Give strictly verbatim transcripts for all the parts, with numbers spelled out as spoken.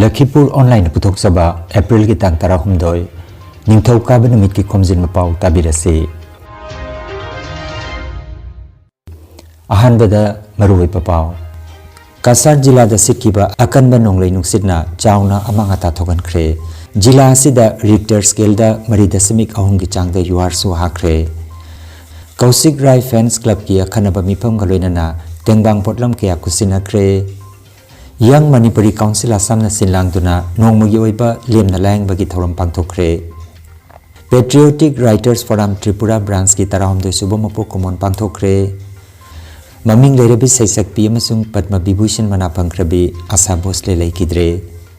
ꯂꯈꯤꯄꯨꯔ ꯑꯣꯟꯂꯥꯏꯟꯅ ꯄꯨꯊꯣꯛꯆꯕ ꯑꯦꯄ꯭ꯔꯤꯜꯒꯤ ꯇꯥꯡ ꯇꯔꯥꯍꯨꯝꯗꯣꯏ, ꯅꯤꯡꯊꯧꯀꯥꯕ ꯅꯨꯃꯤꯠꯀꯤ ꯈꯣꯝꯖꯤꯟꯕ ꯄꯥꯎ ꯇꯥꯕꯤꯔꯁꯤ꯫ ꯑꯍꯥꯟꯕꯗ ꯃꯔꯨꯑꯣꯏꯕ ꯄꯥꯎ꯫ ꯀꯁꯥꯔ ꯖꯤꯂꯥꯗ ꯁꯤꯠꯈꯤꯕ ꯑꯀꯟꯕ ꯅꯣꯡꯂꯩ ꯅꯨꯡꯁꯤꯠꯅ ꯆꯥꯎꯅ ꯑꯃꯥꯡ ꯑꯇꯥ ꯊꯣꯛꯍꯟꯈ꯭ꯔꯦ꯫ ꯖꯤꯂꯥ ꯑꯁꯤꯗ ꯔꯤꯛꯇꯔ ꯁ꯭ꯀꯦꯜꯗ ꯃꯔꯤ ꯗꯁꯃꯤꯛ ꯑꯍꯨꯝꯒꯤ ꯆꯥꯡꯗ ꯌꯨꯍꯥꯔꯁꯨ ꯍꯥꯈ꯭ꯔꯦ꯫ ꯀꯧꯁꯤꯛ ꯔꯥꯏ ꯐꯦꯟꯁ ꯀ꯭ꯂꯕꯀꯤ ꯑꯈꯟꯅꯕ ꯃꯤꯐꯝꯒ ꯂꯣꯏꯅꯅ ꯇꯦꯡꯕꯥꯡ ꯄꯣꯠꯂꯝ ꯀꯌꯥ ꯈꯨꯠꯁꯤꯟꯅꯈ꯭ꯔꯦ꯫ ꯌꯪ ꯃꯅꯤꯄꯨꯔꯤ ꯀꯥꯎꯟꯁꯤꯜ ꯑꯁꯥꯝꯅ ꯁꯤꯟ ꯂꯥꯡꯗꯨꯅ ꯅꯣꯡꯃꯒꯤ ꯑꯣꯏꯕ ꯂꯦꯝꯅ ꯂꯥꯌꯦꯡꯕꯒꯤ ꯊꯧꯔꯝ ꯄꯥꯡꯊꯣꯛꯈ꯭ꯔꯦ꯫ Patriotic Writers Forum ꯇ꯭ꯔꯤꯄꯨꯔꯥ ꯕ꯭ꯔꯥꯟꯁꯀꯤ ꯇꯔꯥꯍꯨꯝꯗꯣꯏ ꯁꯨꯕ ꯃꯄꯣꯛ ꯀꯨꯝꯑꯣꯟ ꯄꯥꯡꯊꯣꯛꯈ꯭ꯔꯦ꯫ ꯃꯃꯤꯡ ꯂꯩꯔꯕꯤ ꯁꯩꯁꯛꯄꯤ ꯑꯃꯁꯨꯡ ꯄꯗꯃ ꯕꯤꯚꯨꯁꯟ ꯃꯅꯥ ꯐꯪꯈ꯭ꯔꯕꯤ ꯑꯁꯥ ꯚꯣꯁꯂꯦ ꯂꯩꯈꯤꯗ꯭ꯔꯦ꯫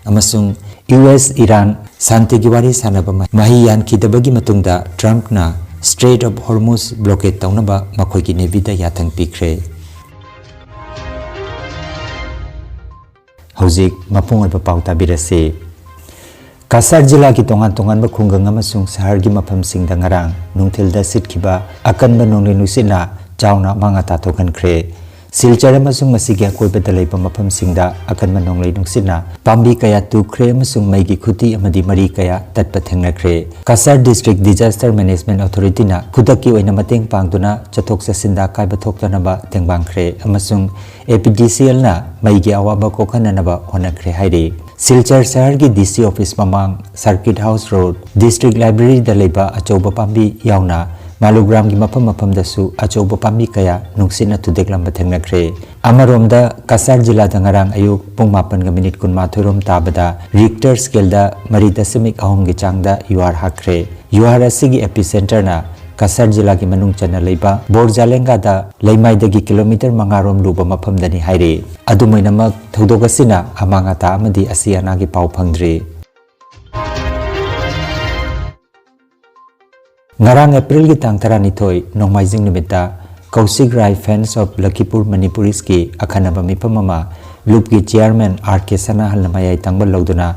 ꯑꯃꯁꯨꯡ ꯌꯨ ꯑꯦꯁ ꯏꯔꯥꯟ ꯁꯥꯟꯇꯤꯒꯤ ꯋꯥꯔꯤ ꯁꯥꯟꯅꯕ ꯃ-, ꯃꯍꯩ ꯌꯥꯟꯈꯤꯗꯕꯒꯤ ꯃꯇꯨꯡꯗ ꯇ꯭ꯔꯝꯞꯅ Strait of Hormuz blockade ꯇꯧꯅꯕ ꯃꯈꯣꯏꯒꯤ ꯅꯦꯚꯤꯗ ꯌꯥꯊꯪ ꯄꯤꯈ꯭ꯔꯦ꯫ ꯍꯧꯖꯤꯛ ꯃꯄꯨꯡ ꯑꯣꯏꯕ ꯄꯥꯎ ꯇꯥꯕꯤꯔꯁꯤ꯫ ꯀꯁꯥꯔ ꯖꯤꯂꯥꯒꯤ ꯇꯣꯉꯥꯟ ꯇꯣꯉꯥꯟꯕ ꯈꯨꯡꯒꯪ ꯑꯃꯁꯨꯡ ꯁꯍꯔꯒꯤ ꯃꯐꯝꯁꯤꯡꯗ ꯉꯔꯥꯡ ꯅꯨꯡꯊꯤꯜꯗ ꯁꯤꯠꯈꯤꯕ ꯑꯀꯟꯕ ꯅꯣꯡꯂꯩ ꯅꯨꯡꯁꯤꯠꯅ ꯆꯥꯎꯅ ꯑꯃꯥꯡ ꯑꯇꯥ ꯊꯣꯛꯍꯟꯈ꯭ꯔꯦ꯫ ꯁꯤꯜꯆꯔ ꯑꯃꯁꯨꯡ ꯃꯁꯤꯒꯤ ꯑꯀꯣꯏꯕꯗ ꯂꯩꯕ ꯃꯐꯝꯁꯤꯡꯗ ꯑꯀꯟꯕ ꯅꯣꯡꯂꯩ ꯅꯨꯡꯁꯤꯠꯅ ꯄꯥꯝꯕꯤ ꯀꯌꯥ ꯇꯨꯈ꯭ꯔꯦ ꯑꯃꯁꯨꯡ ꯃꯩꯒꯤ ꯈꯨꯇꯤ ꯑꯃꯗꯤ ꯃꯔꯤ ꯀꯌꯥ ꯇꯠꯄ ꯊꯦꯡꯅꯈ꯭ꯔꯦ꯫ Cachar District Disaster Management Authority ꯅ ꯈꯨꯗꯛꯀꯤ ꯑꯣꯏꯅ ꯃꯇꯦꯡ ꯄꯥꯡꯗꯨꯅ ꯆꯠꯊꯣꯛ ꯆꯠꯁꯤꯟꯗ ꯑꯀꯥꯏꯕ ꯊꯣꯛꯇꯅꯕ ꯇꯦꯡꯕꯥꯡꯈ꯭ꯔꯦ ꯑꯃꯁꯨꯡ A P D C L ꯅ ꯃꯩꯒꯤ ꯑꯋꯥꯕ ꯀꯣꯛꯍꯟꯅꯅꯕ ꯍꯣꯠꯅꯈ꯭ꯔꯦ ꯍꯥꯏꯔꯤ꯫ ꯁꯤꯜꯆꯔ ꯁꯍꯔꯒꯤ D C office ꯃꯃꯥꯡ, Circuit House Road, District Library ꯗ ꯂꯩꯕ ꯑꯆꯧꯕ ꯄꯥꯝꯕꯤ ꯌꯥꯎꯅ ꯃꯥꯂꯨꯒ꯭ꯔꯥꯝꯒꯤ ꯃꯐꯝ ꯃꯐꯝꯗꯁꯨ ꯑꯆꯧꯕ ꯄꯥꯝꯕꯤ ꯀꯌꯥ ꯅꯨꯡꯁꯤꯠꯅ ꯊꯨꯗꯦꯛꯂꯝꯕ ꯊꯦꯡꯅꯈ꯭ꯔꯦ꯫ ꯑꯃꯔꯣꯝꯗ, ꯀꯁꯥꯔ ꯖꯤꯂꯥꯗ ꯉꯔꯥꯡ ꯑꯌꯨꯛ ꯄꯨꯡ ꯃꯥꯄꯟꯒ ꯃꯤꯅꯤꯠ ꯀꯨꯟꯃꯥꯊꯣꯏ ꯔꯣꯝ ꯇꯥꯕꯗ Richter scale ꯗ ꯃꯔꯤ ꯗꯁꯃꯤꯛ ꯑꯍꯨꯝꯒꯤ ꯆꯥꯡꯗ ꯌꯨꯍꯥꯔ ꯍꯥꯈ꯭ꯔꯦ꯫ ꯌꯨꯍꯥꯔ ꯑꯁꯤꯒꯤ epicenter ꯅ ꯀꯁꯥꯔ ꯖꯤꯂꯥꯒꯤ ꯃꯅꯨꯡ ꯆꯟꯅ ꯂꯩꯕ ꯕꯣꯔꯖꯥꯂꯦꯡꯒꯥꯗ ꯂꯩꯃꯥꯏꯗꯒꯤ ꯀꯤꯂꯣꯃꯤꯇꯔ ꯃꯉꯥ ꯔꯣꯝ ꯂꯨꯕ ꯃꯐꯝꯗꯅꯤ ꯍꯥꯏꯔꯤ꯫ ꯑꯗꯨꯝ ꯑꯣꯏꯅꯃꯛ, ꯊꯧꯗꯣꯛ ꯑꯁꯤꯅ ꯑꯃꯥꯡ ꯑꯇꯥ ꯑꯃꯗꯤ ꯑꯁꯤ ꯑꯅꯥꯒꯤ ꯄꯥꯎ ꯐꯪꯗ꯭ꯔꯤ꯫ ꯉꯔꯥꯡ ꯑꯦꯄ꯭ꯔꯤꯜꯒꯤ ꯇꯥꯡ ꯇꯔꯥꯅꯤꯊꯣꯏ, ꯅꯣꯡꯃꯥꯏꯖꯤꯡ ꯅꯨꯃꯤꯠꯇ ꯀꯧꯁꯤꯛ ꯔꯥꯏ Fans of Lakhipur Manipuris ꯀꯤ ꯑꯈꯟꯅꯕ ꯃꯤꯐꯝ ꯑꯃ ꯂꯨꯞꯀꯤ chairman R K ꯁꯅꯥꯍꯜꯅ ꯃꯌꯥꯏ ꯊꯪꯕ ꯂꯧꯗꯨꯅ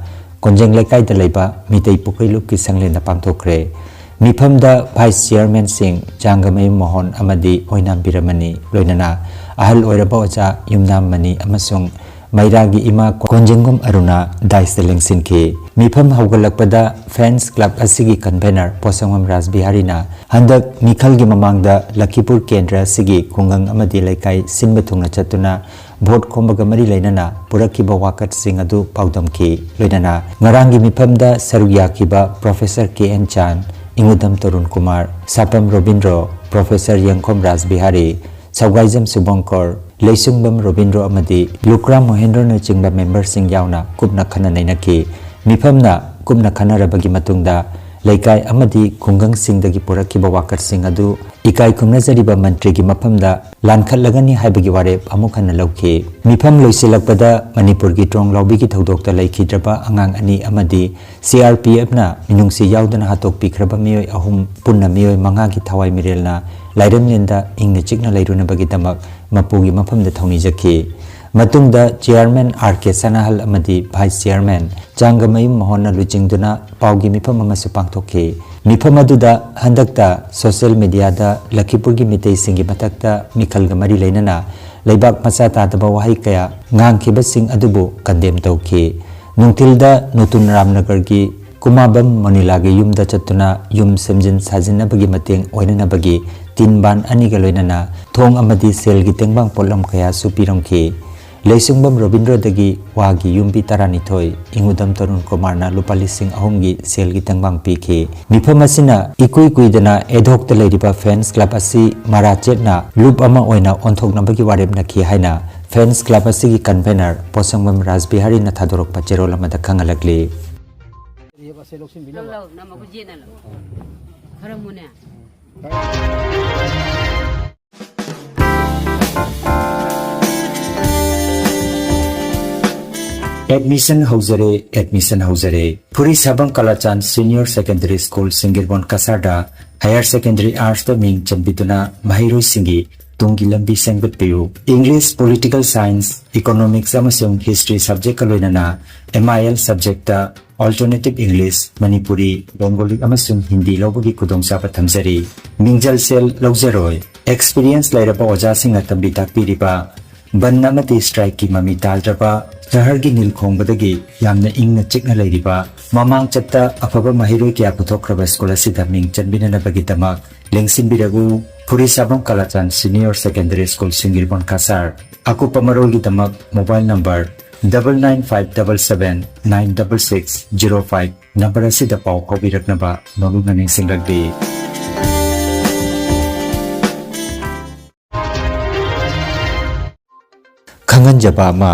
ꯀꯣꯟꯖꯦꯡ ꯂꯩꯀꯥꯏꯗ ꯂꯩꯕ ꯃꯤꯇꯩ ꯄꯨꯈ꯭ꯔꯤ ꯂꯨꯞꯀꯤ ꯁꯪꯂꯦꯟꯗ ꯄꯥꯡꯊꯣꯛꯈ꯭ꯔꯦ꯫ ꯃꯤꯐꯝꯗ vice chairman ꯁꯤꯡ ꯖꯥꯡꯒꯃꯌꯨꯝ ꯃꯣꯍꯣꯟ ꯑꯃꯗꯤ ꯑꯣꯏꯅꯥꯝ ꯕꯤꯔꯃꯅꯤ, ꯂꯣꯏꯅꯅ ꯑꯍꯜ ꯑꯣꯏꯔꯕ ꯑꯣꯖꯥ ꯌꯨꯝꯅꯥꯝ ꯃꯅꯤ ꯑꯃꯁꯨꯡ ꯃꯩꯔꯥꯒꯤ ꯏꯃꯥ ꯀꯣꯟꯖꯦꯡꯒꯨꯝ ꯑꯔꯨꯅꯥ ꯗꯥꯏꯁꯇ ꯂꯦꯡꯁꯤꯟꯈꯤ꯫ ꯃꯤꯐꯝ ꯍꯧꯒꯠꯂꯛꯄꯗ ꯐꯦꯟꯁ ꯀ꯭ꯂꯕ ꯑꯁꯤꯒꯤ ꯀꯟꯚꯦꯅꯔ ꯄꯣꯁꯪꯕꯝ ꯔꯥꯖꯕꯤꯍꯥꯔꯤꯅ ꯍꯟꯗꯛ ꯃꯤꯈꯜꯒꯤ ꯃꯃꯥꯡꯗ ꯂꯈꯤꯄꯨꯔ ꯀꯦꯟꯗ꯭ꯔ ꯑꯁꯤꯒꯤ ꯈꯨꯡꯒꯪ ꯑꯃꯗꯤ ꯂꯩꯀꯥꯏ ꯁꯤꯟꯕ ꯊꯨꯡꯅ ꯆꯠꯇꯨꯅ ꯚꯣꯠ ꯈꯣꯝꯕꯒ ꯃꯔꯤ ꯂꯩꯅꯅ ꯄꯨꯔꯛꯈꯤꯕ ꯋꯥꯀꯠꯁꯤꯡ ꯑꯗꯨ ꯄꯥꯎꯗꯝꯈꯤ꯫ ꯂꯣꯏꯅꯅ ꯉꯔꯥꯡꯒꯤ ꯃꯤꯐꯝꯗ ꯁꯔꯨꯛ ꯌꯥꯈꯤꯕ professor K N Chan, Ingudam Tarun Kumar, Sapam Robindro, professor Yengkhom Rajbihari, ꯁꯧꯒꯥꯏꯖꯝ ꯁꯨꯕꯪꯀꯔ, ꯂꯩꯁꯨꯡꯕꯝ Robindro ꯑꯃꯗꯤ ꯂꯨꯀ꯭ꯔꯥꯝ ꯃꯣꯍꯦꯟꯗ꯭ꯔꯣꯅꯆꯤꯡꯕ ꯃꯦꯝꯕꯔꯁꯤꯡ ꯌꯥꯎꯅ ꯀꯨꯞꯅ ꯈꯟꯅ ꯅꯩꯅꯈꯤ꯫ ꯃꯤꯐꯝꯅ ꯀꯨꯞꯅ ꯈꯟꯅꯔꯕꯒꯤ ꯃꯇꯨꯡꯗ ꯂꯩꯀꯥꯏ ꯑꯃꯗꯤ ꯈꯨꯡꯒꯪꯁꯤꯡꯗꯒꯤ ꯄꯨꯔꯛꯈꯤꯕ ꯋꯥꯀꯠꯁꯤꯡ ꯑꯗꯨ ꯏꯀꯥꯏ ꯈꯨꯝꯅꯖꯔꯤꯕ ꯃꯟꯇ꯭ꯔꯤꯒꯤ ꯃꯐꯝꯗ ꯂꯥꯟꯈꯠꯂꯒꯅꯤ ꯍꯥꯏꯕꯒꯤ ꯋꯥꯔꯦꯞ ꯑꯃꯨꯛ ꯍꯟꯅ ꯂꯧꯈꯤ꯫ ꯃꯤꯐꯝ ꯂꯣꯏꯁꯤꯜꯂꯛꯄꯗ ꯃꯅꯤꯄꯨꯔꯒꯤ ꯇ꯭ꯔꯣꯡꯂꯥꯎꯕꯤꯒꯤ ꯊꯧꯗꯣꯛꯇ ꯂꯩꯈꯤꯗ꯭ꯔꯕ ꯑꯉꯥꯡ ꯑꯅꯤ ꯑꯃꯗꯤ ꯁꯤ ꯑꯥꯔ ꯄꯤ ꯑꯦꯐꯅ ꯃꯤꯅꯨꯡꯁꯤ ꯌꯥꯎꯗꯅ ꯍꯥꯠꯇꯣꯛꯄꯤꯈ꯭ꯔꯕ ꯃꯤꯑꯣꯏ ꯑꯍꯨꯝ ꯄꯨꯟꯅ ꯃꯤꯑꯣꯏ ꯃꯉꯥꯒꯤ ꯊꯋꯥꯏ ꯃꯤꯔꯦꯜꯅ ꯂꯥꯏꯔꯦꯝꯂꯦꯟꯗ ꯏꯪꯅ ꯆꯤꯛꯅ ꯂꯩꯔꯨꯅꯕꯒꯤꯗꯃꯛ ꯃꯄꯨꯒꯤ ꯃꯐꯝꯗ ꯊꯧꯅꯤꯖꯈꯤ꯫ ꯃꯇꯨꯡꯗ ꯆꯤꯌꯥꯔꯃꯦꯟ ꯑꯥꯔ ꯀꯦ ꯁꯅꯥꯍꯜ ꯑꯃꯗꯤ ꯚꯥꯏꯁ ꯆꯤꯌꯥꯔꯃꯦꯟ ꯆꯥꯡꯒꯃꯌꯨꯝ ꯃꯣꯍꯟꯅ ꯂꯨꯆꯤꯡꯗꯨꯅ ꯄꯥꯎꯒꯤ ꯃꯤꯐꯝ ꯑꯃꯁꯨ ꯄꯥꯡꯊꯣꯛꯈꯤ꯫ ꯃꯤꯐꯝ ꯑꯗꯨꯗ ꯍꯟꯗꯛꯇ ꯁꯣꯁꯤꯌꯦꯜ ꯃꯤꯗꯤꯌꯥꯗ ꯂꯈꯤꯄꯨꯔꯒꯤ ꯃꯤꯇꯩꯁꯤꯡꯒꯤ ꯃꯊꯛꯇ ꯃꯤꯈꯜꯒ ꯃꯔꯤ ꯂꯩꯅꯅ ꯂꯩꯕꯥꯛ ꯃꯆꯥ ꯇꯥꯗꯕ ꯋꯥꯍꯩ ꯀꯌꯥ ꯉꯥꯡꯈꯤꯕꯁꯤꯡ ꯑꯗꯨꯕꯨ ꯀꯟꯗꯦꯝ ꯇꯧꯈꯤ꯫ ꯅꯨꯡꯊꯤꯜꯗ ꯅꯨꯇꯨꯟ ꯔꯥꯝꯅꯒꯔꯒꯤ ꯀꯨꯃꯥꯕꯝ ꯃꯣꯅꯤꯂꯥꯒꯤ ꯌꯨꯝꯗ ꯆꯠꯇꯨꯅ ꯌꯨꯝ ꯁꯦꯝꯖꯤꯟ ꯁꯥꯖꯤꯟꯅꯕꯒꯤ ꯃꯇꯦꯡ ꯑꯣꯏꯅꯅꯕꯒꯤ ꯇꯤꯟ ꯕꯥꯟ ꯑꯅꯤꯒ ꯂꯣꯏꯅꯅ ꯊꯣꯡ ꯑꯃꯗꯤ ꯁꯦꯜꯒꯤ ꯇꯦꯡꯕꯥꯡ ꯄꯣꯠꯂꯝ ꯀꯌꯥꯁꯨ ꯄꯤꯔꯝꯈꯤ꯫ ꯂꯩꯁꯨꯡꯕꯝ ꯔꯣꯕꯤꯟꯗ꯭ꯔꯣꯗꯒꯤ ꯋꯥꯒꯤ ꯌꯨꯝꯕꯤ ꯇꯔꯥꯅꯤꯊꯣꯏ, ꯏꯉꯨꯗꯝ ꯇꯔꯨꯟ ꯀꯨꯃꯥꯔꯅ ꯂꯨꯄꯥ ꯂꯤꯁꯤꯡ ꯑꯍꯨꯝꯒꯤ ꯁꯦꯜꯒꯤ ꯇꯦꯡꯕꯥꯡ ꯄꯤꯈꯤ꯫ ꯃꯤꯐꯝ ꯑꯁꯤꯅ ꯏꯀꯨꯏ ꯀꯨꯏꯗꯅ ꯑꯦꯗꯍꯣꯛꯇ ꯂꯩꯔꯤꯕ ꯐꯦꯟꯁ ꯀ꯭ꯂꯕ ꯑꯁꯤ ꯃꯔꯥ ꯆꯦꯠꯅ ꯂꯨꯞ ꯑꯃ ꯑꯣꯏꯅ ꯑꯣꯟꯊꯣꯛꯅꯕꯒꯤ ꯋꯥꯔꯦꯞꯅꯈꯤ ꯍꯥꯏꯅ ꯐꯦꯟꯁ ꯀ꯭ꯂꯕ ꯑꯁꯤꯒꯤ ꯀꯟꯚꯦꯅꯔ ꯄꯣꯁꯪꯕꯝ ꯔꯥꯖꯕꯤꯍꯥꯔꯤꯅ ꯊꯥꯗꯣꯔꯛꯄ ꯆꯦꯔꯣꯜ ꯑꯃꯗ ꯈꯪꯍꯜꯂꯛꯂꯤ꯫ ꯂꯧ, ꯂꯧ, ꯅꯝꯃꯒ ꯌꯦꯠꯅ ꯂꯧ꯫ ꯈꯔ ꯃꯨꯅꯦ꯫ ꯑꯦꯗꯃꯤꯁꯟ ꯍꯧꯖꯔꯦ, ꯑꯦꯗꯃꯤꯁꯟ ꯍꯧꯖꯔꯦ꯫ Phurishabam Kalachand senior secondary school, Singjirbon ꯀꯁꯥꯔꯗ ꯍꯥꯌꯔ ꯁꯦꯀꯦꯟꯗꯔꯤ ꯑꯥꯔꯠꯁꯇ ꯃꯤꯡ ꯆꯟꯕꯤꯗꯨꯅ ꯃꯍꯩꯔꯣꯏꯁꯤꯡꯒꯤ ꯇꯨꯡꯒꯤ ꯂꯝꯕꯤ ꯁꯦꯝꯒꯠꯄꯤꯌꯨ꯫ ꯏꯪꯂꯤꯁ, ꯄꯣꯂꯤꯇꯤꯀꯦꯜ ꯁꯥꯏꯟꯁ, ꯏꯀꯣꯅꯣꯃꯤꯛꯁ ꯑꯃꯁꯨꯡ ꯍꯤꯁꯇ꯭ꯔꯤ ꯁꯕꯖꯦꯛꯀ ꯂꯣꯏꯅꯅ M I L subject alternative English, Manipuri, Bengali ꯑꯃꯁꯨꯡ ꯍꯤꯟꯗꯤ ꯂꯧꯕꯒꯤ ꯈꯨꯗꯣꯡꯆꯥꯕ ꯊꯝꯖꯔꯤ꯫ ꯃꯤꯡꯖꯜ ꯁꯦꯜ ꯂꯧꯖꯔꯣꯏ꯫ ꯑꯦꯛꯁꯄꯤꯔꯤꯌꯦꯟꯁ ꯂꯩꯔꯕ ꯑꯣꯖꯥꯁꯤꯡꯅ ꯇꯝꯕꯤ ꯇꯥꯛꯄꯤꯔꯤꯕ ꯕꯟ ꯑꯃꯗꯤ ꯁ꯭ꯇ꯭ꯔꯥꯏꯛꯀꯤ ꯃꯃꯤ ꯇꯥꯗ꯭ꯔꯕ ꯁꯍꯔꯒꯤ ꯅꯤꯜ ꯈꯣꯡꯕꯗꯒꯤ ꯌꯥꯝꯅ ꯏꯪꯅ ꯆꯤꯛꯅ ꯂꯩꯔꯤꯕ, ꯃꯃꯥꯡ ꯆꯠꯇ ꯑꯐꯕ ꯃꯍꯩꯔꯣꯏ ꯀꯌꯥ ꯄꯨꯊꯣꯛꯈ꯭ꯔꯕ ꯁ꯭ꯀꯨꯜ ꯑꯁꯤꯗ ꯃꯤꯡ ꯆꯟꯕꯤꯅꯅꯕꯒꯤꯗꯃꯛ ꯂꯦꯡꯁꯤꯟꯕꯤꯔꯛꯎ꯫ Phurishabam Kalachand senior secondary school Singjirbon ꯀꯁꯥꯔ꯫ ꯑꯀꯨꯞꯄ ꯃꯔꯣꯜꯒꯤꯗꯃꯛ mobile number double nine five double seven nine double six zero five number ꯑꯁꯤꯗ ꯄꯥꯎ ꯐꯥꯎꯕꯤꯔꯛꯅꯕ ꯅꯣꯂꯨꯛꯅ ꯅꯤꯡꯁꯤꯡꯂꯛꯂꯤ꯫ ꯈꯪꯍꯟꯖꯕ ꯑꯃ,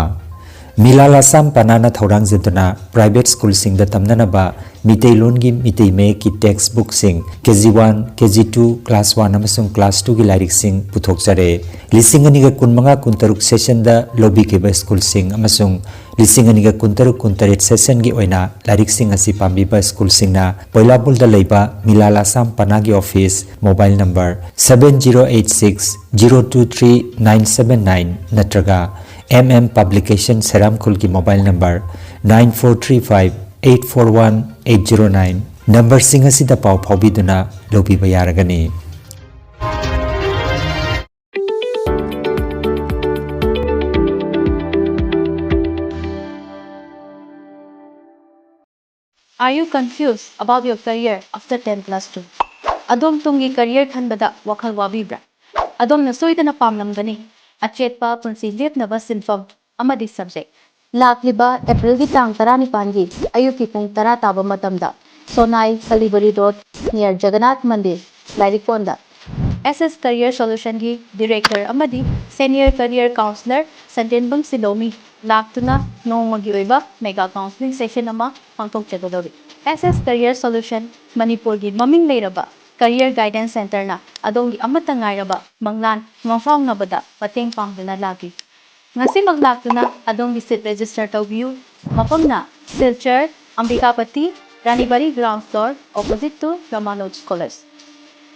ꯃꯤꯂꯥꯜ ꯑꯁꯥꯝ ꯄꯅꯥꯅ ꯊꯧꯔꯥꯡꯖꯗꯨꯅ ꯄ꯭ꯔꯥꯏꯚꯦꯠ ꯁ꯭ꯀꯨꯜꯁꯤꯡꯗ ꯇꯝꯅꯅꯕ ꯃꯤꯇꯩꯂꯣꯟꯒꯤ ꯃꯤꯇꯩ ꯃꯌꯦꯛꯀꯤ ꯇꯦꯛꯁ ꯕꯨꯛꯁꯤꯡ ꯀꯦ ꯖꯤ ꯋꯥꯟ, ꯀꯦ ꯖꯤ ꯇꯨ, ꯀ꯭ꯂꯥꯁ ꯋꯥꯟ ꯑꯃꯁꯨꯡ ꯀ꯭ꯂꯥꯁ ꯇꯨꯒꯤ ꯂꯥꯏꯔꯤꯛꯁꯤꯡ ꯄꯨꯊꯣꯛꯆꯔꯦ꯫ ꯂꯤꯁꯤꯡ ꯑꯅꯤꯒ ꯀꯨꯟꯃꯉꯥ ꯀꯨꯟꯇꯔꯨꯛ ꯁꯦꯁꯟꯗ ꯂꯧꯕꯤꯈꯤꯕ ꯁ꯭ꯀꯨꯜꯁꯤꯡ ꯑꯃꯁꯨꯡ ꯂꯤꯁꯤꯡ ꯑꯅꯤꯒ ꯀꯨꯟꯇꯔꯨꯛ ꯀꯨꯟꯇꯔꯦꯠ ꯁꯦꯁꯟꯒꯤ ꯑꯣꯏꯅ ꯂꯥꯏꯔꯤꯛꯁꯤꯡ ꯑꯁꯤ ꯄꯥꯝꯕꯤꯕ ꯁ꯭ꯀꯨꯜꯁꯤꯡꯅ ꯄꯣꯏꯂꯥꯕꯨꯜꯗ ꯂꯩꯕ ꯃꯤꯂꯥꯜ ꯑꯁꯥꯝ ꯄꯅꯥꯒꯤ office, mobile number seven zero eight six zero two three nine seven nine ꯅꯠꯇ꯭ꯔꯒ M M Publication ꯁꯦꯔꯥꯝꯈꯨꯜꯒꯤ mobile number nine four three five eight four one eight zero nine ꯅꯝꯕꯔꯁꯤꯡ ꯑꯁꯤꯗ ꯄꯥꯎ ꯐꯥꯎꯕꯤꯗꯨꯅ ꯂꯧꯕꯤꯕ ꯌꯥꯔꯒꯅꯤ꯫ Are you confused about your career after ten plus two? ꯑꯗꯣꯝ ꯇꯨꯡꯒꯤ career ꯈꯟꯕꯗ ꯋꯥꯈꯜ ꯋꯥꯕꯤꯕ꯭ꯔꯥ? ꯑꯗꯣꯝꯅ ꯁꯣꯏꯗꯅ ꯄꯥꯝꯂꯝꯒꯅꯤ ꯑꯆꯦꯠꯄ ꯄꯨꯟꯁꯤ ꯂꯦꯞꯅꯕ ꯁꯤꯟꯐꯝ ꯑꯃꯗꯤ ꯁꯕꯖꯦꯛ꯫ ꯂꯥꯛꯂꯤꯕ ꯑꯦꯄ꯭ꯔꯤꯜꯒꯤ ꯇꯥꯡ ꯇꯔꯥꯅꯤꯄꯥꯟꯒꯤ ꯑꯌꯨꯛꯀꯤ ꯄꯨꯡ ꯇꯔꯥ ꯇꯥꯕ ꯃꯇꯝꯗ ꯁꯣꯅꯥꯏ ꯀꯂꯤꯕꯔꯤ ꯔꯣꯗ near ꯖꯒꯟꯅꯥꯊ ꯃꯟꯗꯤꯔ ꯂꯥꯏꯔꯤꯛ ꯀꯣꯟꯗ S S Career Solutionꯒꯤ Director ꯑꯃꯗꯤ Senior Career Counselor ꯁꯟꯇꯦꯟꯕꯝ ꯁꯤꯂꯣꯃꯤ ꯂꯥꯛꯇꯨꯅ ꯅꯣꯡꯃꯒꯤ ꯑꯣꯏꯕ mega counseling session ꯑꯃ ꯄꯥꯡꯊꯣꯛꯆꯒꯗꯧꯔꯤ꯫ S S Career Solution ꯃꯅꯤꯄꯨꯔꯒꯤ ꯃꯃꯤꯡ ꯂꯩꯔꯕ career guidance centreꯅ ꯑꯗꯣꯝꯒꯤ ꯑꯃꯠꯇ ꯉꯥꯏꯔꯕ ꯃꯪꯂꯥꯟ ꯃꯪꯐꯥꯎꯅꯕꯗ ꯃꯇꯦꯡ ꯄꯥꯡꯗꯨꯅ ꯂꯥꯛꯂꯤ꯫ ꯉꯁꯤꯃꯛ ꯂꯥꯛꯇꯨꯅ ꯑꯗꯣꯝꯒꯤ seat register ꯇꯧꯕꯤꯌꯨ꯫ ꯃꯐꯝꯅ Silchar, ꯑꯝꯕꯤꯀꯥꯄꯇꯤ, ꯔꯥꯅꯤꯕꯥꯔꯤ ground floor, opposite to Ramaloj College.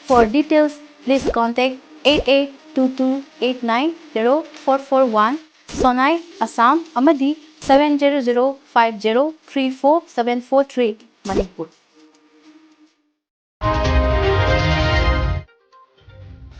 For details, please contact eight eight two two eight nine zero four four one, ꯁꯣꯅꯥꯏ, Assam, ꯑꯃꯗꯤ seven zero zero five zero three four seven four three, Manipur.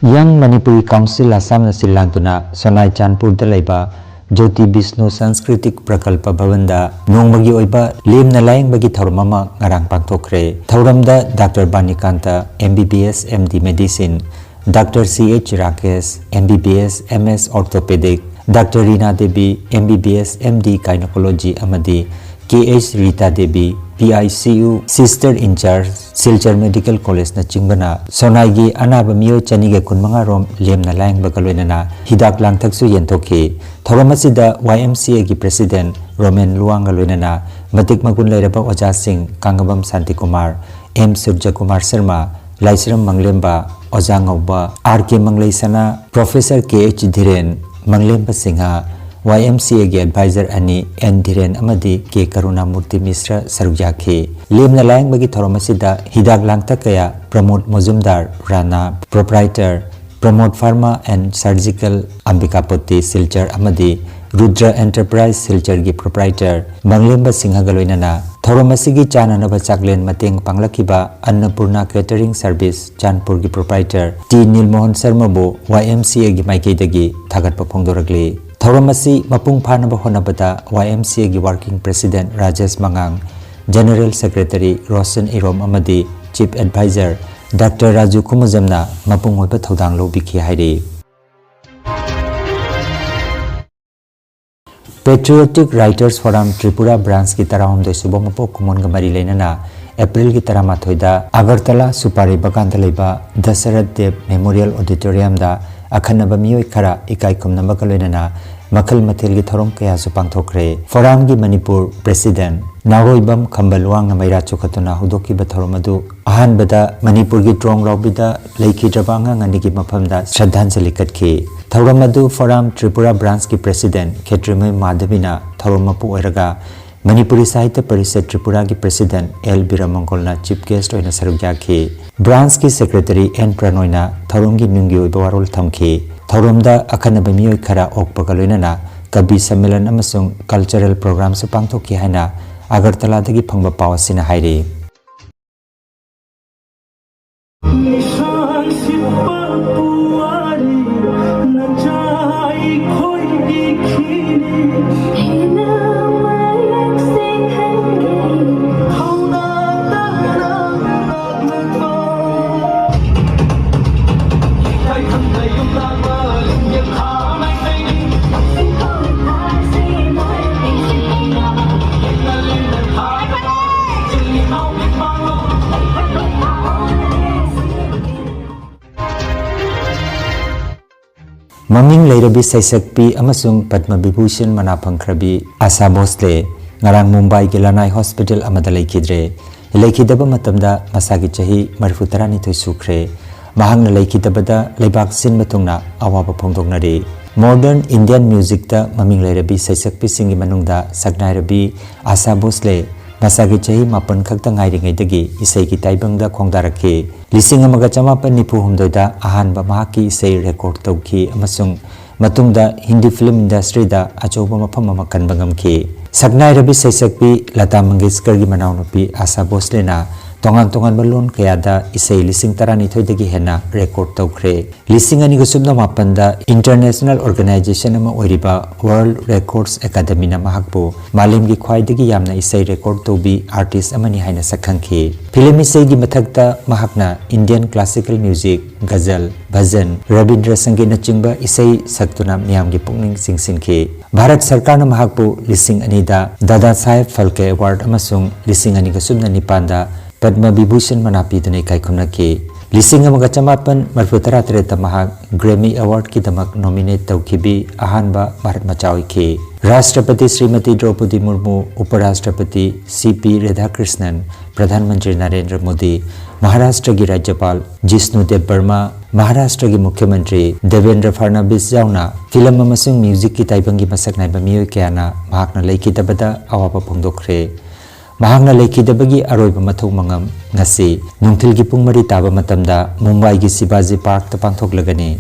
Young Manipuri Council Assamꯅ ꯁꯤꯜ ꯂꯥꯡꯗꯨꯅ ꯁꯣꯅꯥꯏ ꯆꯥꯟꯄꯨꯔꯗ ꯂꯩꯕ ꯖꯣꯇꯤ ꯕꯤꯁꯅꯨ ꯁꯪꯁꯀ꯭ꯔꯤꯇꯤꯛ ꯄ꯭ꯔꯀꯜꯄ ꯚꯕꯟꯗ ꯅꯣꯡꯃꯒꯤ ꯑꯣꯏꯕ ꯂꯦꯝꯅ ꯂꯥꯌꯦꯡꯕꯒꯤ ꯊꯧꯔꯝ ꯑꯃ ꯉꯔꯥꯡ ꯄꯥꯡꯊꯣꯛꯈ꯭ꯔꯦ꯫ ꯊꯧꯔꯝꯗ doctor Banikanta, M B B S, M D Medicine, doctor C H Rakesh, M B B S, M S Orthopedic, doctor Rina Devi, M B B S, M D Gynecology, ꯑꯃꯗꯤ K H Rita Devi, P I C U Sister in Charge, Silchar medical ꯀꯣꯂꯦꯖꯅꯆꯤꯡꯕꯅ ꯁꯣꯅꯥꯏꯒꯤ ꯑꯅꯥꯕ ꯃꯤꯑꯣꯏ ꯆꯅꯤꯒ ꯀꯨꯟꯃꯉꯥ ꯔꯣꯝ ꯂꯦꯝꯅ ꯂꯥꯌꯦꯡꯕꯒ ꯂꯣꯏꯅꯅ ꯍꯤꯗꯥꯛ ꯂꯥꯡꯊꯛꯁꯨ ꯌꯦꯟꯊꯣꯛꯈꯤ꯫ ꯊꯧꯔꯝ ꯑꯁꯤꯗ Y M C A ꯒꯤ ꯄ꯭ꯔꯦꯁꯤꯗꯦꯟ ꯔꯣꯃꯦꯟ ꯂꯨꯋꯥꯡꯒ ꯂꯣꯏꯅꯅ ꯃꯇꯤꯛ ꯃꯒꯨꯟ ꯂꯩꯔꯕ ꯑꯣꯖꯥꯁꯤꯡ ꯀꯥꯡꯉꯕꯝ ꯁꯥꯟꯇꯤꯀꯨꯃꯥꯔ, M ꯁꯨꯔꯖꯀꯨꯃꯥꯔ ꯁꯔꯃ, ꯂꯥꯏꯁ꯭ꯔꯝ ꯃꯪꯂꯦꯝꯕ, ꯑꯣꯖꯥ ꯉꯧꯕ, R K ꯃꯪꯂꯩꯁꯅꯥ, professor K H Dhiren, Manglemba Singh, Y M C A ꯒꯤ ꯑꯦꯗꯚꯥꯏꯖꯔ ꯑꯅꯤ, N ꯙꯤꯔꯦꯟ ꯑꯃꯗꯤ K ꯀꯔꯨꯅꯥꯃꯨꯔꯇꯤ ꯃꯤꯁ꯭ꯔ ꯁꯔꯨꯛ ꯌꯥꯈꯤ꯫ ꯂꯦꯝꯅ ꯂꯥꯌꯦꯡꯕꯒꯤ ꯊꯧꯔꯝ ꯑꯁꯤꯗ ꯍꯤꯗꯥꯛ ꯂꯥꯡꯊꯛ ꯀꯌꯥ ꯄ꯭ꯔꯃꯣꯗ ꯃꯣꯖꯨꯝꯗꯥꯔ, ꯔꯥꯅꯥ, ꯄ꯭ꯔꯣꯄ꯭ꯔꯥꯏꯇꯔ, ꯄ꯭ꯔꯃꯣꯗ ꯐꯥꯔꯃꯥ ꯑꯦꯟ ꯁꯔꯖꯤꯀꯦꯜ, ꯑꯝꯕꯤꯀꯥꯄꯇꯤ ꯁꯤꯜꯆꯔ ꯑꯃꯗꯤ ꯔꯨꯗ꯭ꯔ ꯑꯦꯟꯇꯔꯄ꯭ꯔꯥꯏꯖ ꯁꯤꯜꯆꯔꯒꯤ ꯄ꯭ꯔꯣꯄ꯭ꯔꯥꯏꯇꯔ ꯃꯪꯂꯦꯝꯕ ꯁꯤꯡꯍꯒ ꯂꯣꯏꯅꯅ ꯊꯧꯔꯝ ꯑꯁꯤꯒꯤ ꯆꯥꯅꯅꯕ ꯆꯥꯛꯂꯦꯟ ꯃꯇꯦꯡ ꯄꯥꯡꯂꯛꯈꯤꯕ ꯑꯟꯅꯄꯨꯔꯅꯥ ꯀꯦꯇꯔꯤꯡ ꯁꯔꯚꯤꯁ ꯆꯥꯟꯄꯨꯔꯒꯤ ꯄ꯭ꯔꯣꯄ꯭ꯔꯥꯏꯇꯔ ꯇꯤ ꯅꯤꯜꯃꯣꯍꯟ ꯁꯔꯃꯕꯨ Y M C A ꯒꯤ ꯃꯥꯏꯀꯩꯗꯒꯤ ꯊꯥꯒꯠꯄ ꯐꯣꯡꯗꯣꯔꯛꯂꯤ꯫ ꯊꯧꯔꯝ ꯑꯁꯤ ꯃꯄꯨꯡ ꯐꯥꯅꯕ ꯍꯣꯠꯅꯕꯗ Y M C A ꯒꯤ ꯋꯥꯔꯀꯤꯡ ꯄ꯭ꯔꯦꯁꯤꯗꯦꯟꯠ ꯔꯥꯖꯦꯁ ꯃꯉꯥꯡ, ꯖꯦꯅꯔꯦꯜ ꯁꯦꯀ꯭ꯔꯦꯇꯔꯤ ꯔꯣꯁꯟ ꯏꯔꯣꯝ ꯑꯃꯗꯤ ꯆꯤꯐ ꯑꯦꯗꯚꯥꯏꯖꯔ ꯗꯥꯛꯇꯔ ꯔꯥꯖꯨ ꯈꯨꯃꯨꯖꯝꯅ ꯃꯄꯨꯡ ꯑꯣꯏꯕ ꯊꯧꯗꯥꯡ ꯂꯧꯕꯤꯈꯤ ꯍꯥꯏꯔꯤ꯫ Patriotic Writers Forum ꯇ꯭ꯔꯤꯄꯨꯔꯥ ꯕ꯭ꯔꯥꯟꯁꯀꯤ ꯇꯔꯥꯍꯨꯝꯗꯣꯏ ꯁꯨꯕ ꯃꯄꯣꯛ ꯀꯨꯝꯑꯣꯟꯒ ꯃꯔꯤ ꯂꯩꯅꯅ ꯑꯦꯄ꯭ꯔꯤꯜꯒꯤ ꯇꯔꯥꯃꯥꯊꯣꯏꯗ ꯑꯒꯔꯇꯂꯥ ꯁꯨꯄꯥꯔꯤ ꯕꯒꯥꯟꯗ ꯂꯩꯕ ꯗꯁꯔꯊ ꯗꯦꯕ ꯃꯦꯃꯣꯔꯤꯌꯦꯜ ꯑꯣꯗꯤꯇꯣꯔꯤꯌꯝꯗ ꯑꯈꯟꯅꯕ ꯃꯤꯑꯣꯏ ꯈꯔ ꯏꯀꯥꯏ ꯈꯨꯝꯅꯕꯒ ꯂꯣꯏꯅꯅ ꯃꯈꯜ ꯃꯊꯦꯜꯒꯤ ꯊꯧꯔꯝ ꯀꯌꯥꯁꯨ ꯄꯥꯡꯊꯣꯛꯈ꯭ꯔꯦ꯫ ꯐꯣꯔꯝꯒꯤ ꯃꯅꯤꯄꯨꯔ ꯄ꯭ꯔꯦꯁꯤꯗꯦꯟꯠ ꯅꯥꯎꯔꯣꯏꯕꯝ ꯈꯝꯕ ꯂꯨꯋꯥꯡꯅ ꯃꯩꯔꯥ ꯆꯨꯈꯠꯇꯨꯅ ꯍꯧꯗꯣꯛꯈꯤꯕ ꯊꯧꯔꯝ ꯑꯗꯨ ꯑꯍꯥꯟꯕꯗ ꯃꯅꯤꯄꯨꯔꯒꯤ ꯇ꯭ꯔꯣꯡ ꯔꯥꯎꯕꯤꯗ ꯂꯩꯈꯤꯗ꯭ꯔꯕ ꯑꯉꯥꯡ ꯑꯅꯤꯒꯤ ꯃꯐꯝꯗ ꯁ꯭ꯔꯗꯥꯟꯖꯂꯤ ꯀꯠꯈꯤ꯫ ꯊꯧꯔꯝ ꯑꯗꯨ ꯐꯣꯔꯝ ꯇ꯭ꯔꯤꯄꯨꯔꯥ ꯕ꯭ꯔꯥꯟꯁꯀꯤ ꯄ꯭ꯔꯦꯁꯤꯗꯦꯟꯠ ꯈꯦꯇ꯭ꯔꯤꯃꯌꯨꯝ ꯃꯥꯙꯕꯤꯅ ꯊꯧꯔꯝ ꯃꯄꯨ ꯑꯣꯏꯔꯒ ꯃꯅꯤꯄꯨꯔꯤ ꯁꯥꯍꯤꯇ꯭ꯌ ꯄꯔꯤꯁꯠ ꯇ꯭ꯔꯤꯄꯨꯔꯥꯒꯤ ꯄ꯭ꯔꯦꯁꯤꯗꯦꯟꯠ ꯑꯦꯜ ꯕꯤꯔꯃꯪꯒꯣꯜꯅ ꯆꯤꯐ ꯒꯦꯁ꯭ꯠ ꯑꯣꯏꯅ ꯁꯔꯨꯛ ꯌꯥꯈꯤ꯫ ꯕ꯭ꯔꯥꯟꯁꯀꯤ ꯁꯦꯀ꯭ꯔꯦꯇꯔꯤ ꯑꯦꯟ ꯄ꯭ꯔꯅꯣꯏꯅ ꯊꯧꯔꯝꯒꯤ ꯅꯨꯡꯒꯤ ꯑꯣꯏꯕ ꯋꯥꯔꯣꯜ ꯊꯝꯈꯤ꯫ ꯊꯧꯔꯝꯗ ꯑꯈꯟꯅꯕ ꯃꯤꯑꯣꯏ ꯈꯔ ꯑꯣꯛꯄꯒ ꯂꯣꯏꯅꯅ ꯀꯕꯤ ꯁꯝꯃꯦꯂꯟ ꯑꯃꯁꯨꯡ ꯀꯜꯆꯔꯦꯜ ꯄ꯭ꯔꯣꯒ꯭ꯔꯥꯝꯁꯨ ꯄꯥꯡꯊꯣꯛꯈꯤ ꯍꯥꯏꯅ ꯑꯒꯔꯇꯂꯥꯗꯒꯤ ꯐꯪꯕ ꯄꯥꯎ ꯑꯁꯤꯅ ꯍꯥꯏꯔꯤ꯫ ꯃꯃꯤꯡ ꯂꯩꯔꯕꯤ ꯁꯩꯁꯛꯄꯤ ꯑꯃꯁꯨꯡ ꯄꯗꯃ ꯕꯤꯚꯨꯁꯟ ꯃꯅꯥ ꯐꯪꯈ꯭ꯔꯕꯤ ꯑꯥꯁꯥ ꯚꯣꯁꯂꯦ ꯉꯔꯥꯡ ꯃꯨꯝꯕꯥꯏꯒꯤ ꯂꯅꯥꯏ ꯍꯣꯁꯄꯤꯇꯥꯜ ꯑꯃꯗ ꯂꯩꯈꯤꯗ꯭ꯔꯦ꯫ ꯂꯩꯈꯤꯗꯕ ꯃꯇꯝꯗ ꯃꯁꯥꯒꯤ ꯆꯍꯤ ꯃꯔꯤꯐꯨ ꯇꯔꯥꯅꯤꯊꯣꯏ ꯁꯨꯈ꯭ꯔꯦ꯫ ꯃꯍꯥꯛꯅ ꯂꯩꯈꯤꯗꯕꯗ ꯂꯩꯕꯥꯛ ꯁꯤꯟꯕ ꯊꯨꯡꯅ ꯑꯋꯥꯕ ꯐꯣꯡꯗꯣꯛꯅꯔꯤ꯫ ꯃꯣꯗꯔꯟ ꯏꯟꯗꯤꯌꯟ ꯃ꯭ꯌꯨꯖꯤꯛꯇ ꯃꯃꯤꯡ ꯂꯩꯔꯕꯤ ꯁꯩꯁꯛꯄꯤꯁꯤꯡꯒꯤ ꯃꯅꯨꯡꯗ ꯁꯛꯅꯥꯏꯔꯕꯤ ꯑꯥꯁꯥ ꯚꯣꯁꯂꯦ ꯃꯁꯥꯒꯤ ꯆꯍꯤ ꯃꯥꯄꯟ ꯈꯛꯇ ꯉꯥꯏꯔꯤꯉꯩꯗꯒꯤ ꯏꯁꯩꯒꯤ ꯇꯥꯏꯕꯪꯗ ꯈꯣꯡꯗꯥꯔꯛꯈꯤ꯫ ꯂꯤꯁꯤꯡ ꯑꯃꯒ ꯆꯃꯥꯄꯟ ꯅꯤꯐꯨ ꯍꯨꯝꯗꯣꯏꯗ ꯑꯍꯥꯟꯕ ꯃꯍꯥꯛꯀꯤ ꯏꯁꯩ ꯔꯦꯀꯣꯔꯗ ꯇꯧꯈꯤ ꯑꯃꯁꯨꯡ ꯃꯇꯨꯡꯗ ꯍꯤꯟꯗꯤ ꯐꯤꯂꯝ ꯏꯟꯗꯁꯇ꯭ꯔꯤꯗ ꯑꯆꯧꯕ ꯃꯐꯝ ꯑꯃ ꯀꯟꯕ ꯉꯝꯈꯤ꯫ ꯁꯛꯅꯥꯏꯔꯕꯤ ꯁꯩꯁꯛꯄꯤ ꯂꯇꯥ ꯃꯪꯒꯦꯁꯀꯔꯒꯤ ꯃꯅꯥꯎꯅꯨꯄꯤ ꯑꯥꯁꯥ ꯚꯣꯁꯂꯦꯅ ꯇꯣꯉꯥꯟ ꯇꯣꯉꯥꯟꯕ ꯂꯣꯟ ꯀꯌꯥꯗ ꯏꯁꯩ ꯂꯤꯁꯤꯡ ꯇꯔꯥꯅꯤꯊꯣꯏꯗꯒꯤ ꯍꯦꯟꯅ ꯔꯦꯀꯣꯔꯗ ꯇꯧꯈ꯭ꯔꯦ꯫ ꯂꯤꯁꯤꯡ ꯑꯅꯤꯒ ꯁꯨꯞꯅ ꯃꯥꯄꯟꯗ ꯏꯟꯇꯔꯅꯦꯁꯅꯦꯜ ꯑꯣꯔꯒꯅꯥꯏꯖꯦꯁꯟ ꯑꯃ ꯑꯣꯏꯔꯤꯕ ꯋꯥꯔꯜꯗ ꯔꯦꯀꯣꯔꯗꯁ ꯑꯦꯀꯥꯗꯃꯤꯅ ꯃꯍꯥꯛꯄꯨ ꯃꯥꯂꯦꯝꯒꯤ ꯈ꯭ꯋꯥꯏꯗꯒꯤ ꯌꯥꯝꯅ ꯏꯁꯩ ꯔꯦꯀꯣꯔꯗ ꯇꯧꯕꯤ ꯑꯥꯔꯇꯤꯁ ꯑꯃꯅꯤ ꯍꯥꯏꯅ ꯁꯛꯈꯪꯈꯤ꯫ ꯐꯤꯂꯝ ꯏꯁꯩꯒꯤ ꯃꯊꯛꯇ ꯃꯍꯥꯛꯅ Indian classical music, ꯒꯖꯜ, vision, Rabindra ꯁꯪꯒꯤꯠꯅꯆꯤꯡꯕ ꯏꯁꯩ ꯁꯛꯇꯨꯅ ꯃꯤꯌꯥꯝꯒꯤ ꯄꯨꯛꯅꯤꯡ ꯆꯤꯡꯁꯤꯟꯈꯤ꯫ ꯚꯥꯔꯠ ꯁꯔꯀꯥꯔꯅ ꯃꯍꯥꯛꯄꯨ ꯂꯤꯁꯤꯡ ꯑꯅꯤꯗ ꯗꯥꯗꯥ ꯁꯥꯍꯦꯕ ꯐꯥꯜꯀꯦ ꯑꯦꯋꯥꯔꯗ ꯑꯃꯁꯨꯡ ꯂꯤꯁꯤꯡ ꯑꯅꯤꯒ ꯁꯨꯞꯅ ꯅꯤꯄꯥꯟꯗ ꯄꯗꯃ ꯕꯤꯚꯨꯁꯟ ꯃꯅꯥ ꯄꯤꯗꯨꯅ ꯏꯀꯥꯏ ꯈꯨꯝꯅꯈꯤ꯫ ꯂꯤꯁꯤꯡ ꯑꯃꯒ ꯆꯃꯥꯄꯟ ꯃꯔꯤꯐꯨ ꯇꯔꯥ ꯇꯔꯦꯠꯇ ꯃꯍꯥꯛ ꯒ꯭ꯔꯦꯃꯤ ꯑꯦꯋꯥꯔꯗꯀꯤꯗꯃꯛ ꯅꯣꯃꯤꯅꯦꯠ ꯇꯧꯈꯤꯕꯤ ꯑꯍꯥꯟꯕ ꯚꯥꯔꯠ ꯃꯆꯥ ꯑꯣꯏꯈꯤ꯫ ꯔꯥꯁꯇ꯭ꯔꯄꯇꯤ ꯁ꯭ꯔꯤꯃꯇꯤ ꯗ꯭ꯔꯧꯄꯗꯤ ꯃꯨꯔꯃꯨ, ꯎꯄꯔꯥꯁꯇ꯭ꯔꯄꯇꯤ ꯁꯤ ꯄꯤ ꯔꯥꯙꯥꯀ꯭ꯔꯤꯁꯅꯟ, ꯄ꯭ꯔꯙꯥꯟ ꯃꯟꯇ꯭ꯔꯤ ꯅꯔꯦꯟꯗ꯭ꯔ ꯃꯣꯗꯤ, ꯃꯍꯥꯔꯥꯁꯇ꯭ꯔꯒꯤ ꯔꯥꯖ꯭ꯌꯄꯥꯜ ꯖꯤꯁꯅꯨ ꯗꯦꯕ ꯕꯔꯃꯥ, ꯃꯍꯥꯔꯥꯁꯇ꯭ꯔꯒꯤ ꯃꯨꯈ꯭ꯌ ꯃꯟꯇ꯭ꯔꯤ ꯗꯦꯕꯦꯟꯗ꯭ꯔ ꯐꯔꯅꯕꯤꯁ ꯌꯥꯎꯅ ꯐꯤꯂꯝ ꯑꯃꯁꯨꯡ ꯃ꯭ꯌꯨꯖꯤꯛꯀꯤ ꯇꯥꯏꯕꯪꯒꯤ ꯃꯁꯛ ꯅꯥꯏꯕ ꯃꯤꯑꯣꯏ ꯀꯌꯥꯅ ꯃꯍꯥꯛꯅ ꯂꯩꯈꯤꯗꯕꯗ ꯑꯋꯥꯕ ꯐꯣꯡꯗꯣꯛꯈ꯭ꯔꯦ꯫ ꯃꯍꯥꯛꯅ ꯂꯩꯈꯤꯗꯕꯒꯤ ꯑꯔꯣꯏꯕ ꯃꯊꯧ ꯃꯉꯝ ꯉꯁꯤ ꯅꯨꯡꯊꯤꯜꯒꯤ ꯄꯨꯡ ꯃꯔꯤ ꯇꯥꯕ ꯃꯇꯝꯗ ꯃꯨꯝꯕꯥꯏꯒꯤ ꯁꯤꯕꯥꯖꯤ ꯄꯥꯔꯛꯇ ꯄꯥꯡꯊꯣꯛꯂꯒꯅꯤ꯫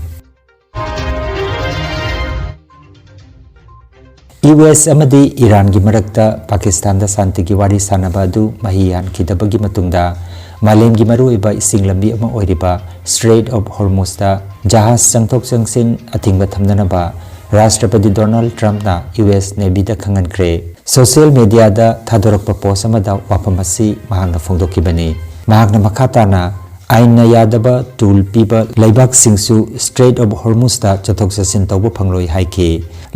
ꯌꯨ ꯑꯦꯁ ꯑꯃꯗꯤ ꯏꯔꯥꯟꯒꯤ ꯃꯔꯛꯇ ꯄꯥꯀꯤꯁꯇꯥꯟꯗ ꯁꯥꯟꯇꯤꯒꯤ ꯋꯥꯔꯤ ꯁꯥꯟꯅꯕ ꯑꯗꯨ ꯃꯍꯩ ꯌꯥꯟꯈꯤꯗꯕꯒꯤ ꯃꯇꯨꯡꯗ ꯃꯥꯂꯦꯝꯒꯤ ꯃꯔꯨꯑꯣꯏꯕ ꯏꯁꯤꯡ ꯂꯝꯕꯤ ꯑꯃ ꯑꯣꯏꯔꯤꯕ ꯁ꯭ꯇ꯭ꯔꯦꯠ ꯑꯣꯐ ꯍꯣꯔꯃꯨꯖꯇ ꯖꯍꯥꯖ ꯆꯪꯊꯣꯛ ꯆꯪꯁꯤꯟ ꯑꯊꯤꯡꯕ ꯊꯝꯅꯅꯕ ꯔꯥꯁꯇ꯭ꯔꯄꯇꯤ ꯗꯣꯅꯥꯜꯗ ꯇ꯭ꯔꯝꯞꯅ ꯌꯨ ꯑꯦꯁ ꯅꯦꯚꯤꯗ ꯈꯪꯍꯟꯈ꯭ꯔꯦ꯫ ꯁꯣꯁꯤꯌꯦꯜ ꯃꯦꯗꯤꯌꯥꯗ ꯊꯥꯗꯣꯔꯛꯄ ꯄꯣꯁ ꯑꯃꯗ ꯋꯥꯐꯝ ꯑꯁꯤ ꯃꯍꯥꯛꯅ ꯐꯣꯡꯗꯣꯛꯈꯤꯕꯅꯤ꯫ ꯃꯍꯥꯛꯅ ꯃꯈꯥ ꯇꯥꯅ ꯑꯥꯏꯟꯅ ꯌꯥꯗꯕ ꯇꯨꯜ ꯄꯤꯕ ꯂꯩꯕꯥꯛꯁꯤꯡꯁꯨ ꯁ꯭ꯇ꯭ꯔꯦꯠ ꯑꯣꯐ ꯍꯣꯔꯃꯨꯖꯇ ꯆꯠꯊꯣꯛ ꯆꯠꯁꯤꯟ ꯇꯧꯕ ꯐꯪꯂꯣꯏ ꯍꯥꯏꯈꯤ꯫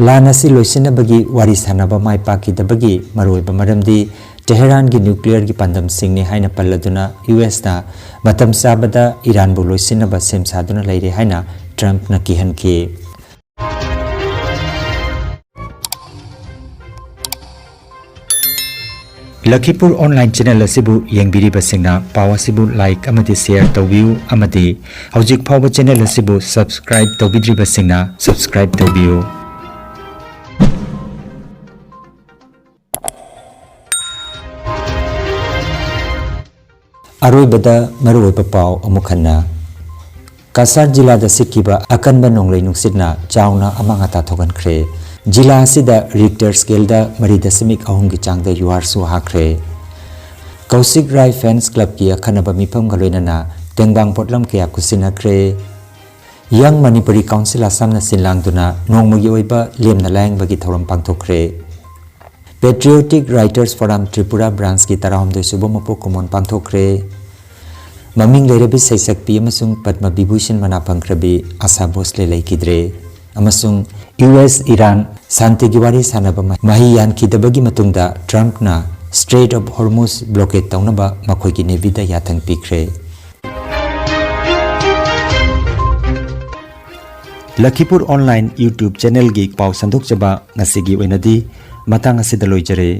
ꯂꯥꯟ ꯑꯁꯤ ꯂꯣꯏꯁꯤꯟꯅꯕꯒꯤ ꯋꯥꯔꯤ ꯁꯥꯟꯅꯕ ꯃꯥꯏ ꯄꯥꯛꯈꯤꯗꯕꯒꯤ ꯃꯔꯨꯑꯣꯏꯕ ꯃꯔꯝꯗꯤ ꯇꯦꯍꯔꯥꯟꯒꯤ ꯅ꯭ꯌꯨꯀ꯭ꯂꯤꯌꯔꯒꯤ ꯄꯥꯟꯗꯝꯁꯤꯡꯅꯤ ꯍꯥꯏꯅ ꯄꯜꯂꯗꯨꯅ ꯌꯨ ꯑꯦꯁꯅ ꯃꯇꯝ ꯆꯥꯕꯗ ꯏꯔꯥꯟꯕꯨ ꯂꯣꯏꯁꯤꯟꯅꯕ ꯁꯦꯝ ꯁꯥꯗꯨꯅ ꯂꯩꯔꯦ ꯍꯥꯏꯅ ꯇ꯭ꯔꯝꯞꯅ ꯀꯤꯍꯟꯈꯤ꯫ ꯂꯈꯤꯄꯨꯔ ꯑꯣꯟꯂꯥꯏꯟ ꯆꯦꯅꯦꯜ ꯑꯁꯤꯕꯨ ꯌꯦꯡꯕꯤꯔꯤꯕꯁꯤꯡꯅ ꯄꯥꯎ ꯑꯁꯤꯕꯨ ꯂꯥꯏꯛ ꯑꯃꯗꯤ ꯁꯦꯌꯔ ꯇꯧꯕꯤꯌꯨ ꯑꯃꯗꯤ ꯍꯧꯖꯤꯛ ꯐꯥꯎꯕ ꯆꯦꯅꯦꯜ ꯑꯁꯤꯕꯨ ꯁꯕꯁꯀ꯭ꯔꯥꯏꯕ ꯇꯧꯕꯤꯗ꯭ꯔꯤꯕꯁꯤꯡꯅ ꯁꯕꯁꯀ꯭ꯔꯥꯏꯕ ꯇꯧꯕꯤꯌꯨ꯫ ꯑꯔꯣꯏꯕꯗ ꯃꯔꯨꯑꯣꯏꯕ ꯄꯥꯎ ꯑꯃꯨꯛ ꯍꯟꯅ꯫ ꯀꯁꯥꯔ ꯖꯤꯂꯥꯗ ꯁꯤꯠꯈꯤꯕ ꯑꯀꯟꯕ ꯅꯣꯡꯂꯩ ꯅꯨꯡꯁꯤꯠꯅ ꯆꯥꯎꯅ ꯑꯃꯥꯡ ꯑꯇꯥ ꯊꯣꯛꯍꯟꯈ꯭ꯔꯦ꯫ ꯖꯤꯂꯥ ꯑꯁꯤꯗ ꯔꯤꯛꯇꯔ ꯁ꯭ꯀꯦꯜꯗ ꯃꯔꯤ ꯗꯁꯃꯤꯛ ꯑꯍꯨꯝꯒꯤ ꯆꯥꯡꯗ ꯌꯨꯍꯥꯔꯁꯨ ꯍꯥꯈ꯭ꯔꯦ꯫ ꯀꯧꯁꯤꯛ ꯔꯥꯏ ꯐꯦꯟꯁ ꯀ꯭ꯂꯕꯀꯤ ꯑꯈꯟꯅꯕ ꯃꯤꯐꯝꯒ ꯂꯣꯏꯅꯅ ꯇꯦꯡꯕꯥꯡ ꯄꯣꯠꯂꯝ ꯀꯌꯥ ꯈꯨꯠꯁꯤꯟꯅꯈ꯭ꯔꯦ꯫ ꯌꯪ ꯃꯅꯤꯄꯨꯔꯤ ꯀꯥꯎꯟꯁꯤꯜ ꯑꯁꯥꯝꯅ ꯁꯤꯟ ꯂꯥꯡꯗꯨꯅ ꯅꯣꯡꯃꯒꯤ ꯑꯣꯏꯕ ꯂꯦꯝꯅ ꯂꯥꯌꯦꯡꯕꯒꯤ ꯊꯧꯔꯝ ꯄꯥꯡꯊꯣꯛꯈ꯭ꯔꯦ꯫ ꯄꯦꯇ꯭ꯔꯤꯌꯣꯇꯤꯛ ꯔꯥꯏꯇꯔꯁ ꯐꯣꯔꯝ ꯇ꯭ꯔꯤꯄꯨꯔꯥ ꯕ꯭ꯔꯥꯟꯁꯀꯤ ꯇꯔꯥꯍꯨꯝꯗꯣꯏ ꯁꯨꯕ ꯃꯄꯣꯛ ꯀꯨꯝꯑꯣꯟ ꯄꯥꯡꯊꯣꯛꯈ꯭ꯔꯦ꯫ ꯃꯃꯤꯡ ꯂꯩꯔꯕꯤ ꯁꯩꯁꯛꯄꯤ ꯑꯃꯁꯨꯡ ꯄꯗꯃ ꯕꯤꯚꯨꯁꯟ ꯃꯅꯥ ꯐꯪꯈ꯭ꯔꯕꯤ ꯑꯁꯥ ꯚꯣꯁꯂꯦ ꯂꯩꯈꯤꯗ꯭ꯔꯦ꯫ ꯑꯃꯁꯨꯡ ꯌꯨ ꯑꯦꯁ ꯏꯔꯥꯟ ꯁꯥꯟꯇꯤꯒꯤ ꯋꯥꯔꯤ ꯁꯥꯟꯅꯕ ꯃ-, ꯃꯍꯩ ꯌꯥꯟꯈꯤꯗꯕꯒꯤ ꯃꯇꯨꯡꯗ ꯇ꯭ꯔꯝꯞꯅ ꯁ꯭ꯇ꯭ꯔꯦꯠ ꯑꯣꯐ ꯍꯣꯔꯃꯨꯖ ꯕ꯭ꯂꯣꯀꯦꯗ ꯇꯧꯅꯕ ꯃꯈꯣꯏꯒꯤ ꯅꯦꯚꯤꯗ ꯌꯥꯊꯪ ꯄꯤꯈ꯭ꯔꯦ꯫ ꯂꯈꯤꯄꯨꯔ ꯑꯣꯟꯂꯥꯏꯟ ꯌꯨꯇ꯭ꯌꯨꯕ ꯆꯦꯅꯦꯜꯒꯤ ꯄꯥꯎ ꯁꯟꯗꯣꯛꯆꯕ ꯉꯁꯤꯒꯤ ꯑꯣꯏꯅꯗꯤ ꯃꯇꯥꯡ ꯑꯁꯤꯗ ꯂꯣꯏꯖꯔꯦ꯫